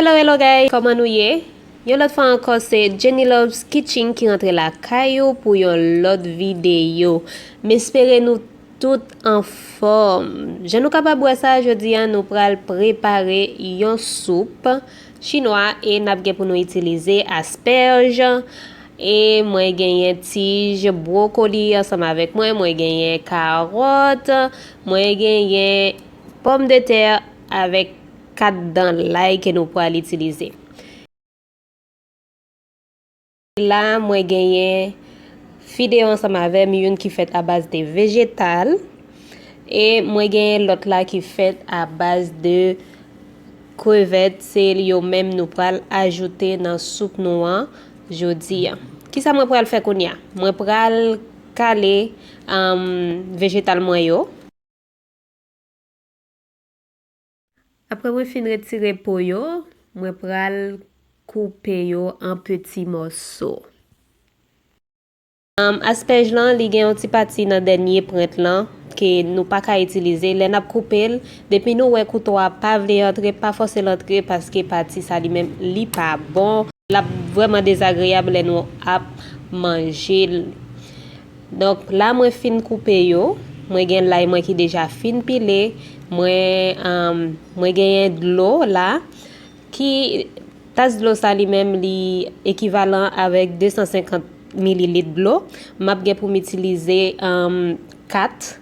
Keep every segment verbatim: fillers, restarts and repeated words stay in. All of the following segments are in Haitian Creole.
Hello, hello guys, kòman nou ye? Yon lòt fwa ankò, se Jenny Loves Kitchen ki rantre lakay ou pou yon lòt videyo. M espere nou tout anfòm. Jan nou kapab wè sa, jodi a nou pral prepare yon soup chinwa e n ap gen pou nou itilize aspèj. E mwen genyen tij bwokoli ansanm avèk mwen, mwen genyen kawòt, mwen genyen pòmdetè avèk kat dan lay ke nou pral itilize. La, mwen genyen fideyo ansanm avè m, youn ki fèt a baz de vejetal, e mwen genyen lòt la ki fèt a baz de krevèt, se yo menm nou pral ajoute nan soup nou an jodi a. Kisa mwen pral fè kounye a? Mwen pral kale, um, vejetal mwen yo. Apre mwen fin retire po yo, mwen pral koupe yo an peti mòso. Um, aspèj lan, li gen yon ti pati nan dènye pwent lan ke nou pa ka itilize. Lè n ap koupe l, depi nou wè kouto a pa vle antre, pa fòse l antre paske pati sa li menm li pa bon. L ap vrèman dezagreyab lè nou ap manje l. Donk, la mwen fin koupe yo. Mwen gen lay mwen ki deja fin pile. Mwen, um, mwen genyen dlo la. Ki tas dlo sa li menm li ekivalan avèk de san senkant mililit dlo. M ap gen pou m itilize, um, kat,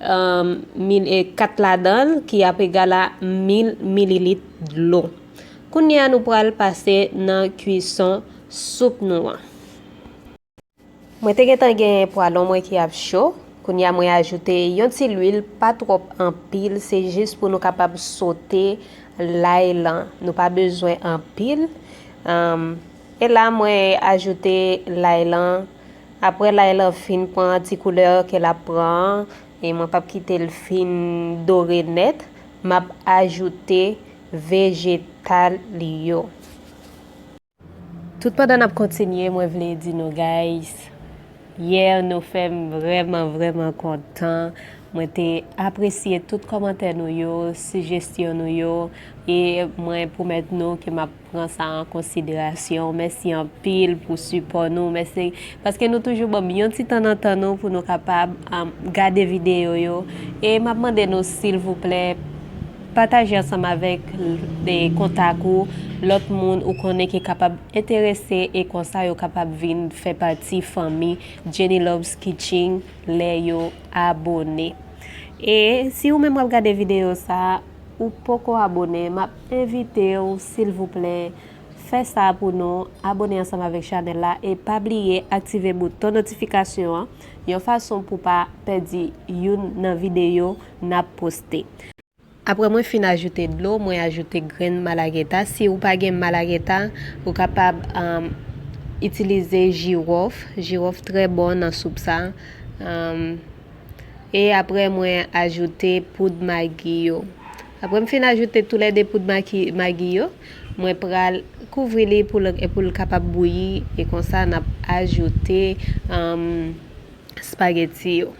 um, mil, e, kat ladan l ki ap egal a mil mililit dlo. Kounye a nou pral pase nan kwison soup nou an. Mwen te gentan gen pwalon mwen ki ap cho. Kounye a mwen ajoute yon ti lwil, pa twòp anpil, se jis pou nou kapab sote lay lan. Nou pa bezwen anpil. Anm, e la mwen ajoute lay lan. Apre lay lan fin pran ti koulè ke l ap pran an, e mwen p ap kite l fin dore nèt, m ap ajoute vejetal yo. Tout pandan n ap kontinye, mwen vle di nou, guys, yè nou fè m vrèman, vrèman kontan. Mwen te apresye tout kòmantè nou yo, sijesyon nou yo, e mwen pwomèt nou ke m ap pran sa an konsiderasyon. Mèsi anpil pou sipò nou. Mèsi paske nou toujou ban m yon ti tan nan tan nou pou nou kapab, um, gade videyo yo. E m ap mande nou, silvouplè, pataje ansanm avèk, e, kontak ou, lòt moun ou konnen ki kapab enterese, e konsa yo kapab vin fè pati fanmi Jenny Loves Kitchen lè yo abone. E si ou menm w ap gade videyo sa a, ou poko abone, m ap envite w, silvouplè, fè sa pou nou, abone ansanm avèk chanèl la, e pa bliye aktive bouton notifikasyon an, yon fason pou pa pèdi youn nan videyo n ap poste. Apre mwen fin ajoute dlo, mwen ajoute grenn malageta. Si ou pa gen malageta, ou kapab, um, itilize jiwòf. Jiwòf trè bon nan soup sa. Um, e apre mwen ajoute poud magi yo. Apre m fin ajoute toulède poud magi, magi yo, mwen pral kouvri li pou l, pou l kapab bouyi. E konsa n ap ajoute, um, espageti yo.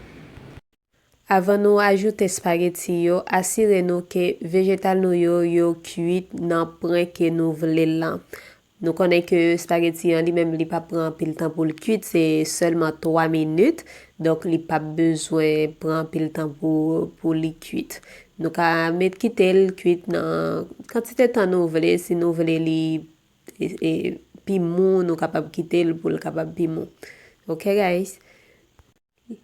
Avan nou ajoute espageti yo, asire nou ke vejetal nou yo, yo kuit nan pwen ke nou vle l lan. Nou konnen ke espageti an li menm li pa pran anpil tan pou l kuit, se sèlman twa minit. Donk li p ap bezwen pran anpil tan pou, pou li kuit. Nou ka met kite l kuit nan kantite tan nou vle, si nou vle li, e, e, pi mou, nou kapab kite l pou l kapab pi mou. Ok, guys?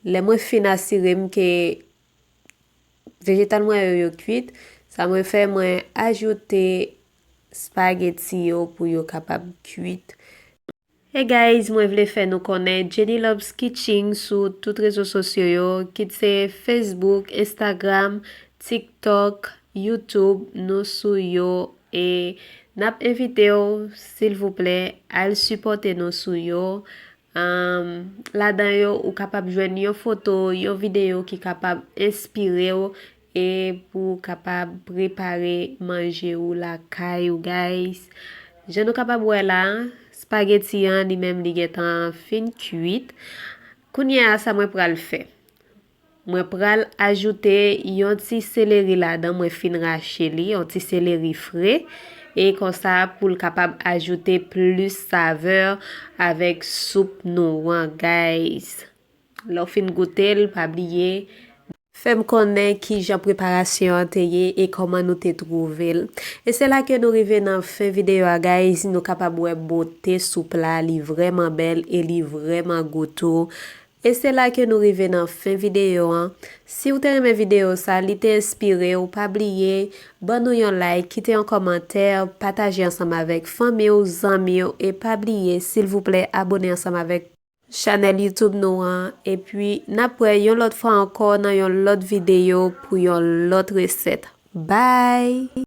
Lè mwen fin asire m ke vejetal mwen yo, yo kuit, sa mwen fè, mwen ajoute espageti yo pou yo kapab kuit. Hey guys, mwen vle fè nou konnen Jenny Loves Kitchen sou tout rezo sosyo yo, kit se Facebook, Instagram, TikTok, YouTube, nou sou yo. E n ap envite w, silvouplè, al sipòte nou sou yo. Anm, ladan yo, ou kapab jwenn yon foto, yon videyo ki kapab enspire w e pou w kapab prepare manje ou lakay ou, guys. Jan nou kapab wè la, espageti an, li menm, li gentan fin kuit. Kounye a, sa mwen pral fè? Mwen pral ajoute yon ti seleri ladan, mwen fin rache li, yon ti seleri fre. E konsa pou l kapab ajoute plis savè avèk soup nou an, guys. Lè w fin goute l, pa bliye fè m konnen kijan preparasyon an te ye e kòman nou te twouve l. E se la ke nou rive nan fen videyo a, guys. Nou kapab wè bote soup la, li vrèman bèl e li vrèman gou tou. E se la ke nou rive nan fen videyo an. Si w te renmen videyo sa, li te enspire w, pa bliye ban nou yon like, kite yon kòmantè, pataje ansanm avèk fanmi w, zanmi w, e pa bliye, silvouplè, abone ansanm avèk chanèl YouTube nou an. Epi, n ap wè yon lòt fwa ankò nan yon lòt videyo pou yon lòt resèt. Bye!